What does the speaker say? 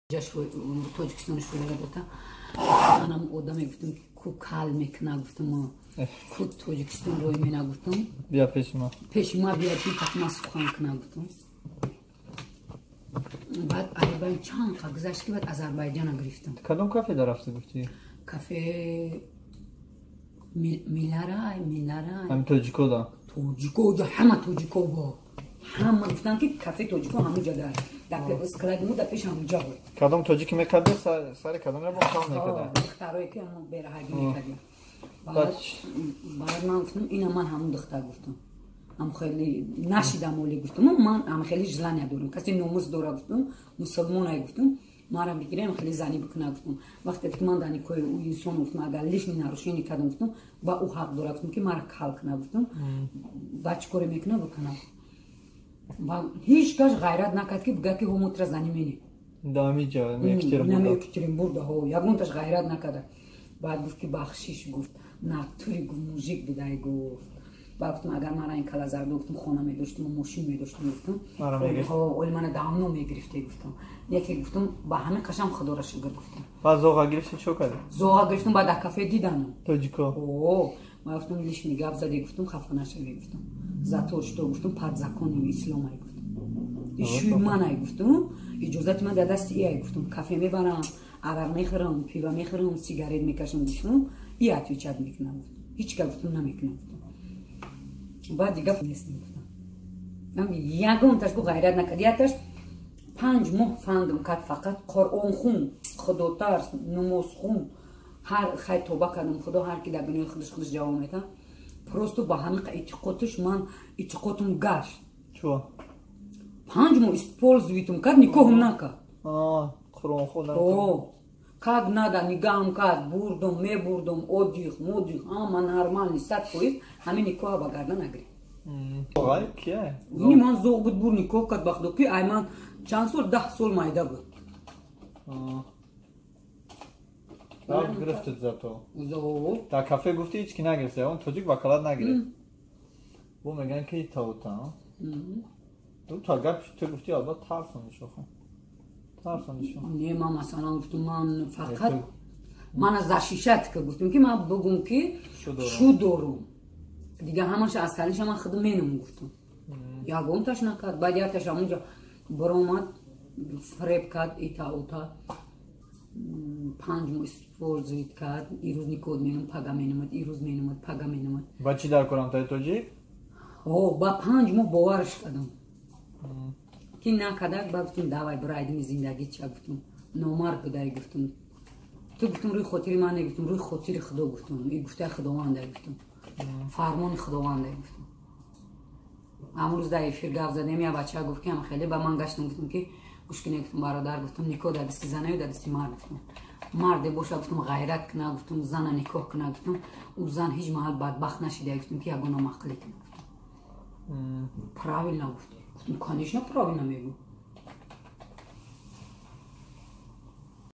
Тоҷикистони шӯрага дота. Манам одаме гуфтам, ку кал мекуна, гуфтам, ку Тоҷикистон рой мена, гуфтам. Бия пеши ма. Пеши ма бия, ки ма сухан куна, гуфтам. Баъд айбан чанд қа гузашт, ки баъд Азарбайҷана гирифтам. Кадом кафе дарафти, гуфтӣ? Кафе Миларай, Миларай. Ҳами тоҷико да? Тоҷико, ҷо ҳама тоҷико бо. Ҳама гуфтанд, ки кафе тоҷико ҳамуҷа дар склади мо, дар пеши ҳамуҷа буд. Кадом тоҷики мекарди, сари кадом ро кал мекарда? Духтарое ки ҳамон бераҳагӣ мекардем. Баъд ман гуфтам, ина ман ҳамун духтар, гуфтам. Ам хеле нашидам, оли, гуфтам, ман ам хеле желание дорам. Касе номус дора, гуфтам, мусулмонай, гуфтам. Мара бигирем, хеле занӣ бикуна, гуфтам. Вақте ки ман дар никоҳи ӯ инсон, гуфтам, агар лишний нарушение кардам, гуфтам, ба ӯ ҳақ дора, гуфтам, ки мара кал куна, гуфтам. Ба чӣ коре мекуна, бикуна. Ва ҳеҷ кас ғайрат накард, ки бигӯяд, ки ҳо, тра занӣ менӣ. Дамиҷа? Екатеринбург, ҳо, ягонташ ғайрат накарда. Баъд гуфт, ки бахшиш, гуфт, натури, гуфт, мужик будай, гуфт. Баъд гуфтам, агар мара ин калазардо, гуфтам, хона медоштам, мошин медоштам, гуфтам, оли мана давно мегирифте, гуфтам. Яке, гуфтам, ба ҳамин қашам худоро шукр, гуфтам. Баъд зоға гирифти, чо кардӣ? Зоға гирифтам, баъд дар кафе диданам. Тоҷико? О, ма гуфтам, лишний гап заде, гуфтам, хафа нашавӣ, гуфтам, за то что, гуфтам, под закони исломай, гуфтам, ишӯи манай, гуфтам, иҷозати ман дар дасти иай, гуфтам, кафе мебарам, арақ мехӯрам, пиво мехӯрам, сигарет мекашам, гуфтам, и отвечать мекунам, гуфтам, ҳеҷ ка, гуфтам, намекунам, гуфтам. Баъд дига нест, гуфтам, ягонташ гу ғайрат накард. Якташ 5 моҳ фандам кард, фақат қуръонхун, худотарс, намозхун, ҳар хай тоба кардам. Худо ҳар ки дар гуноҳи худаш худаш ҷавоб медиҳад. Просто ба ҳамин эътиқодаш ман эътиқодам гашт. Чо? 5 моҳ использовать кард, никоҳам накард. Қуръонхун. Как надо нигаҳам кард, бурдум, мебурдум, отдых моддих, ҳама нормальный, 100%. Ҳамин никоҳа ба гардан нагирифт. Ини ман зоғ буд, бур, никоҳ кард, ба худо, ки ай ман чанд сол, 10 сол майда буд. Гирифтед зато. Дар кафе, гуфти, ҳеч ки нагирифт, он тоҷик вакалат нагирифт. Бо мегӯянд, ки таута та гап ту гуфти, албатта тарсондиш, охо, тарсондиш. Не, ман масалан гуфтум, ман фақат мана защищать ка, гуфтум, ки ман бугум, ки шу дорум, дига ҳамаша аз талиша ман худам менам, гуфтум. Ягонташ накард. Баъд якташ ҳамунҷо баромад, фреб кард, ита ута, 5 моҳ использовать кард. Ирӯз никоҳ менам, пага менамад, ирӯз менамад, пага менамад. Ба чӣ дар корам таи тоҷик? О, ба 5 моҳ бовараш кардам, ки накардак. Ба гуфтум, давай, бирайдими зиндагӣ ча, гуфтум, номард будай, гуфтум, ту, гуфтум, рӯи хотири ман не, гуфтум, рӯи хотири худо, гуфтум, и гуфтаи худовандай, гуфтум, фармони худовандай, гуфтум. Ҳамон рӯз дар эфир гап задем, я бача гуфт, ки хеле ба ман гаштам, гуфтум, ки гӯш кунед, гуфтум, бародар, гуфтум, никоҳ дар дасти занаю дар дасти мард, гуфтум, марде боша, гуфтум, ғайрат куна, гуфтум, зана никоҳ куна, гуфтум, ӯ зан ҳеҷ маҳал бадбахт нашида, гуфтум, ки ягона мақлӣ куна, гуфтум. Правильно гуфт, гуфтум, конечно, правильно мегӯ.